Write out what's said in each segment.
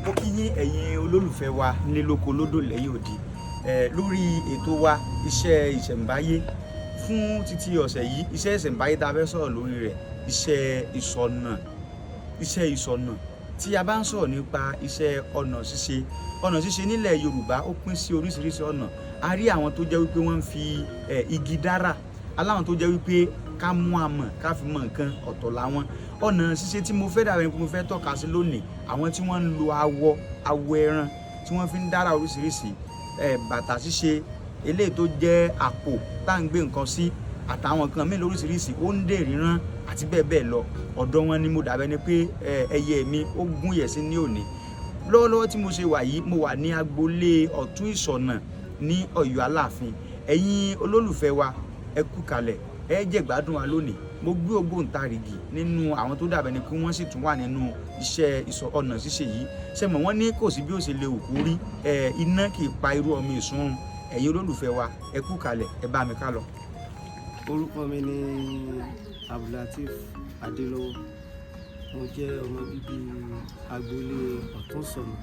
Mo kí yín, ẹ̀yin olólùfẹ́ wa nílé, lóko, lódò, lẹ́yìn òdì, lórí ètò wa Iṣẹ́ Ìṣẹ̀ǹbáyé fún títí ọ̀sẹ̀ yìí. Iṣẹ́ ìṣẹ̀ǹbáyé tá a fẹ́ sọ̀rọ̀ lórí rẹ̀, iṣẹ́ ìṣọ̀nà. Iṣẹ́ ìṣọ̀nà tí a bá ń sọ̀rọ̀ nípa iṣẹ́ ọnà ṣíṣe, ọnà ṣíṣe nílẹ̀ Yorùbá, ó pín sí oríṣiríṣi ọ̀nà. A rí àwọn tó jẹ́ wípé wọ́n ń fi igi dára, aláwọn tó jẹ́ wípé ká mú amọ̀ ká fi mọ nǹkan ọ̀tọ̀ làwọn. Ọ̀nà ṣíṣe tí mo fẹ́ dàbẹ̀ ni mo fẹ́ tọ́ka sí lónìí, àwọn tí wọ́n ń lo awọ, awọ ẹran tí wọ́n fi ń dára oríṣiríṣi, bàtà ṣíṣe, eléyìí tó jẹ́ àpò tá à ń gbé nǹkan sí, àtàwọn nǹkan míì lóríṣiríṣi, ó ń dè ríran àti bẹ́ẹ̀ bẹ́ẹ̀ lọ. Ọ̀dọ̀ wọn ni mo dàbẹ̀ ni pé ẹyẹ mi ó gún yẹ̀ sí ní òní. Lọ́wọ́lọ́wọ́ tí mo ṣe wà yìí, mo wà ní agboolé Ọ̀tún Ìṣọ̀nà ní Ọ̀yọ́ Aláàfin. Ẹ̀yin olólùfẹ́ wa, ẹ kú kalẹ̀, ẹ jẹ́ gbádùn wa lónìí. Mo gbé ògbóǹtarìgì nínú àwọn tó dàbẹ̀ ni kí wọ́n sì tún wà nínú iṣẹ́ ọnà ṣíṣe yìí. Ṣe mọ̀ wọ́n ní kò sí bí ó ṣe lè wù kó rí, iná kì í pa irú ọmọ ìsúnrun. Ẹ̀yin olólùfẹ́ wa, ẹ kú kalẹ̀, ẹ bá mi ká lọ. Orúkọ mi ni Abdulateef Adelowo. Mo jẹ́ ọmọ bíbí agboolé Ọ̀túnṣọ̀nà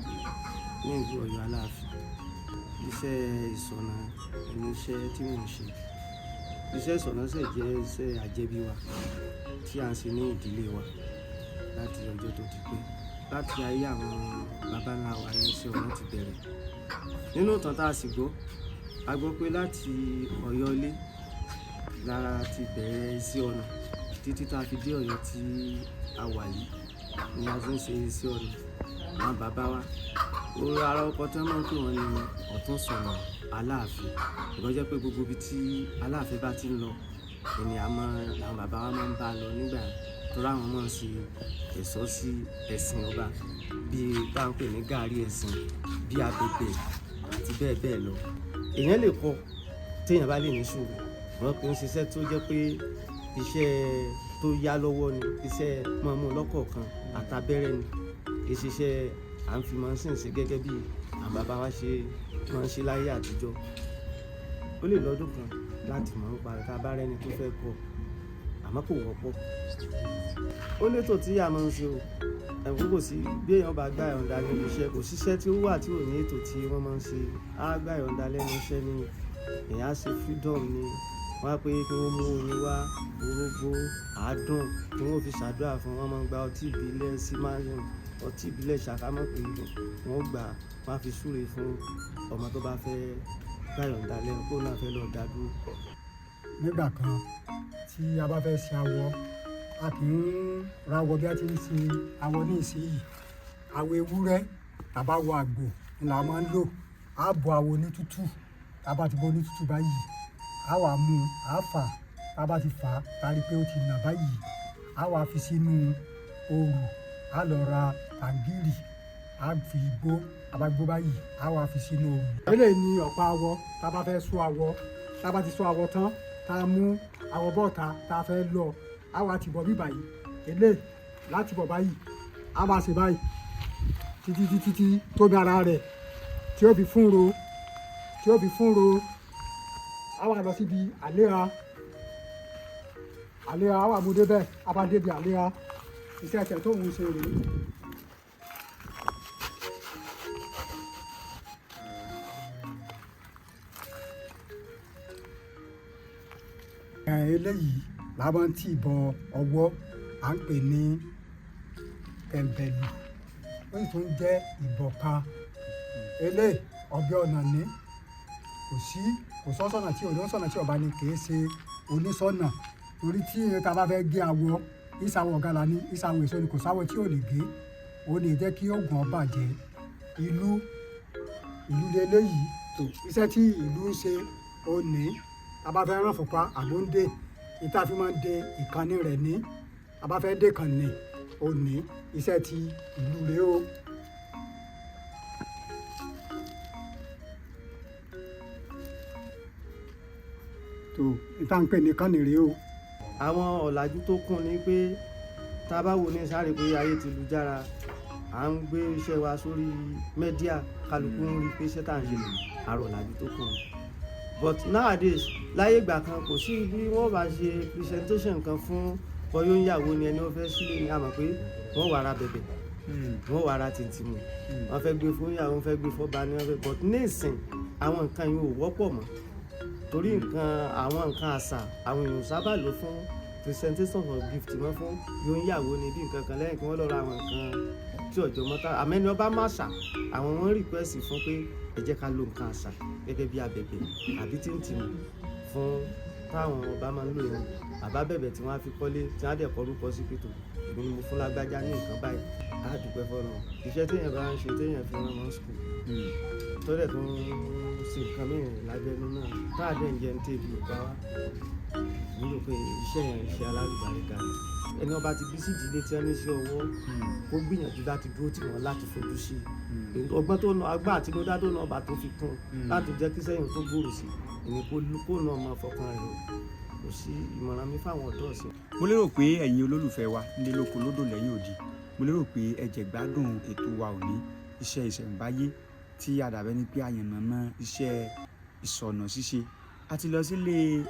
ní ìlú Ọ̀yọ́ Aláàfin. Iṣẹ́ ìṣọ̀nà ni iṣẹ́ tí mò ń ṣe. Iṣẹ́ ìṣọ̀nà sì jẹ́ iṣẹ́ àjẹbí wa tí à ń ṣe ní ìdílé wa láti ọjọ́ tó ti pẹ́. Láti ayé àwọn baba ńlá wa ní iṣẹ́ ọnà ti bẹ̀rẹ̀. Nínú ìtàn tá a sì gbọ́, a gbọ́ pé láti Ọ̀yọ́ ilé la ti bẹ̀rẹ̀ iṣẹ́ ọnà títí tá a fi dé Ọ̀yọ́ tí a wà yìí ni a ti ń ṣe iṣẹ́ ọnà. Àwọn bàbá wa, orí ara ọkọ tí wọ́n máa ń pè wọ́n ní Ọ̀túnṣọ̀nà Aláàfin. Ìbọn jẹ́ pé gbogbo ibi tí Aláàfin bá ti ń lọ, ènìyàn máa, làwọn bàbá wa máa ń bá lọ nígbà yẹn, torí àwọn máa ń ṣe ẹ̀ṣọ́ sí ẹ̀sìn ọba, bí tá ń pè ní gàárì ẹ̀sìn, bí abẹ̀bẹ̀ àti bẹ́ẹ̀ bẹ́ẹ̀ lọ. Èèyàn lè kọ́ tí èèyàn bá lè ní sùúrù. Wọ́n kì í ṣiṣẹ́ tó jẹ́ pé iṣẹ́ tó yá lọ́wọ́ ni, iṣẹ́ mọ̀ọ́mú lọ́kọ̀ọ̀kan àtàbẹ̀rẹ̀ ni. Kì í ṣiṣẹ́ à ń fi machine ṣe gẹ́gẹ́ bí àwọn bàbá wa ṣe máa ń ṣe láyé àtijọ́. Ó lè lọ́dún kan láti mọ̀ nípa rẹ̀ tá a bá rẹ́ni tó fẹ́ kọ́, àmọ́ kò wọ́pọ̀. Ó létò tí a máa ń ṣe o. Ẹ̀kú kò sí bí èèyàn bá gbà yọ̀ǹda níbi iṣẹ́, kò sí iṣẹ́ tí ó wà tí ò ní ètò tí wọ́n máa ń ṣe. Á gbà yọ̀ǹda lẹ́nu iṣẹ́ ni, èèyàn á ṣe freedom ni. Wọ́n á pé kí wọ́n mú oyin wá, orógbó, àádùn tí wọ́n fi ṣàdúrà fún. Wọ́n máa ń gba ọtí ìbílẹ̀ sí máa ń ọtí ìbílẹ̀ ṣàkámọ́ pé wọ́n gbà, wọ́n á fi súre fún ọmọ tó bá fẹ́ gbà yọ̀ǹda lẹ́nu kó náà fẹ́ lọ dá dúró. Nígbà kan tí a bá fẹ́ ṣe awọ, a kì í ra awọ bí a ti ń ṣe awọ ní ìsinyìí. Awọ ewúrẹ́ tàbí awọ àgbò ni là máa ń lò. A bọ awọ ní tútù. Tá a bá ti bọ ní tútù báyìí, a wà mú, a fà. Tá a bá ti fà, tá a rí pé ó ti nà báyìí, a wà fi sínú òrù. A lọ ra tàǹgìrì, a fi gbó. A bá gbó báyìí, a wà fi sínú òrù. Eléyìí ni ọ̀pá awọ. Tá a bá fẹ́ sọ awọ, tá a bá ti sọ awọ tán, tá a mú awọ bọ́ọ̀ta tá a fẹ́ lọ, a wà ti bọ̀ bí báyìí. Eléyìí láti bọ̀ báyìí, a máa ṣe báyìí títí títí tí tóbi ara rẹ̀ tí ó fi fúnro, tí ó fi fúnro. A wà lọ síbi àléra, àléra, a wà mú débẹ̀. A bá débi àléra, iṣẹ́ tẹ̀ tó ń ṣe rèé. Eléyìí la máa ń tì bọ ọwọ́, à ń pè ní tẹ̀m̀bẹ̀lù, ó sì tún jẹ́ ìbọ̀ka. Eléyìí ọbẹ̀ ọ̀nà ní kò sí, kò sọ́sọ̀nà tí onísọ̀nà tí ọba ni kì í ṣe onísọ̀nà, torí tí ta bá fẹ́ gé awọ, ìsàwọ̀ ọ̀gá ní ìsàwọ̀ èso ni, kò sáwọ̀ tí ò lè gé. Ó lè jẹ́ kí oògùn ó bàjẹ́. Ìlú, ìlú leléyìí tó iṣẹ́ tí ìlú ń ṣe ó ní tá a bá fẹ́ rán fúnpá àbóǹdè ní tá a fi máa ń de ìkànnì rẹ̀ ní tá a bá fẹ́ dé ìkànnì ó ní iṣẹ́ tí ìlú rèé o. Tó ní tá à ń pè ní ìkànnì rèé o. Àwọn ọ̀làjú tó kún ni pé tá a bá wo ní sáré pé ayé ti lu jára, à ń gbé iṣẹ́ wa sórí media, kálukú ń rí pé iṣẹ́ tá à ń ṣe àrò ọ̀làjú tó kún ni. But nowadays, láyé ìgbà kan, kò sí bí wọ́n bá ṣe presentation kan fún bóyá ó ń yàwó ni, ẹni ó fẹ́ sílé ni, a mọ̀ pé wọ́n wà ra bẹ̀bẹ̀. Wọ́n wà ra tìǹtìmù, wọ́n fẹ́ gbé fún ìyàwó, wọ́n fẹ́ gbé fọ́ba ní wọ́n fẹ́. But nísìn, àwọn nǹkan yìí ò wọ́pọ̀ mọ́ torí nǹkan, àwọn nǹkan àṣà, àwọn èèyàn sábà lò fún presentation of gift mọ́ fún yóò ń yàwó ni bí nǹkan kan lẹ́yìn kí wọ́n lọ ra àwọn nǹkan tí ọjọ́ mọ́ta. Àmẹ́ni ọba má ṣà, àwọn wọn request fún pé ẹ jẹ́ ká lo nǹkan àṣà gẹ́gẹ́ bí abẹ̀bẹ̀ àbí tìǹtìmù fún táwọn ọba máa ń lò yẹn, àbá bẹ̀bẹ̀ tí wọ́n á fi kọ́lé, tí wọ́n á dẹ̀ kọ́rúkọ sí pé tó èmi ni mo fún lágbájá ní nǹkan báyìí. Á dúpẹ́ fọ́nà iṣẹ́ téèyàn bá ń ṣe, téèyàn fi rán mọ́ school, tó dẹ̀ tó ń ṣe nǹkan mìíràn lábẹ́nú náà, tá a dẹ̀ ń jẹun téèbì ò pa wá. Mo rò pé iṣẹ́ yẹn, iṣẹ́ alálùbáríkà ni. Ẹni ọba ti bí sí ìdílé tí wọ́n ní sí ọwọ́, kó gbìyànjú láti dúró tì wọ́n, láti fojú sí i ọgbọ́n tó ná, agbá àtinúdá tó ná ọba tó fi kún láti jẹ́ kí sẹ́yìn tó gbòòrò sí i, kó ná ọmọ fọkàn rẹ̀ o. Kò sí ìmọ̀ràn mi fáwọn ọ̀dọ́ ọ̀sìn. Mo lérò pé ẹ̀yin olólùfẹ́ wa nílé lóko lódò lẹ́yìn odi, mo lérò pé ẹ jẹ gbádùn ètò wa òní, iṣẹ́ ìṣẹ̀ǹbáyé, tí a dàbẹ́ ni pé àyànnàná iṣẹ́ ìsọ̀nà ṣíṣe. A ti lọ sílé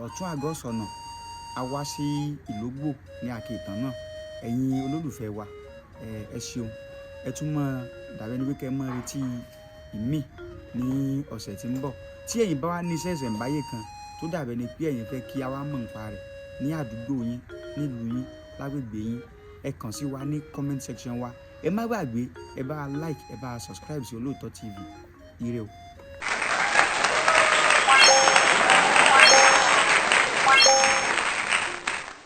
Ọ̀tún Àgọ́ Sọ̀nà, a wá sí Ìlógbò ní Àkètàn náà. Ẹ̀yin olólùfẹ́ wa, ẹ ṣeun. Ẹ tún mọ́ dàbẹ́ ni pé kẹ́ ẹ mọ́ retí ìmíì ní ọ̀sẹ̀ tí ń bọ̀. Tí ẹ̀yin bá wá ní iṣẹ́ ìṣẹ̀ǹbáyé kan tó dàbẹ́ ni pé ẹ̀yin fẹ́ kí a wá mọ̀ nípa rẹ̀ ní àdúgbò yín, nílùú yín, lágbègbè yín, ẹ kàn sí wa ní comment section wa. Ẹ má gbàgbé, ẹ bá wa like, ẹ bá wa subscribe sí Olóòótọ́ TV. Ire o.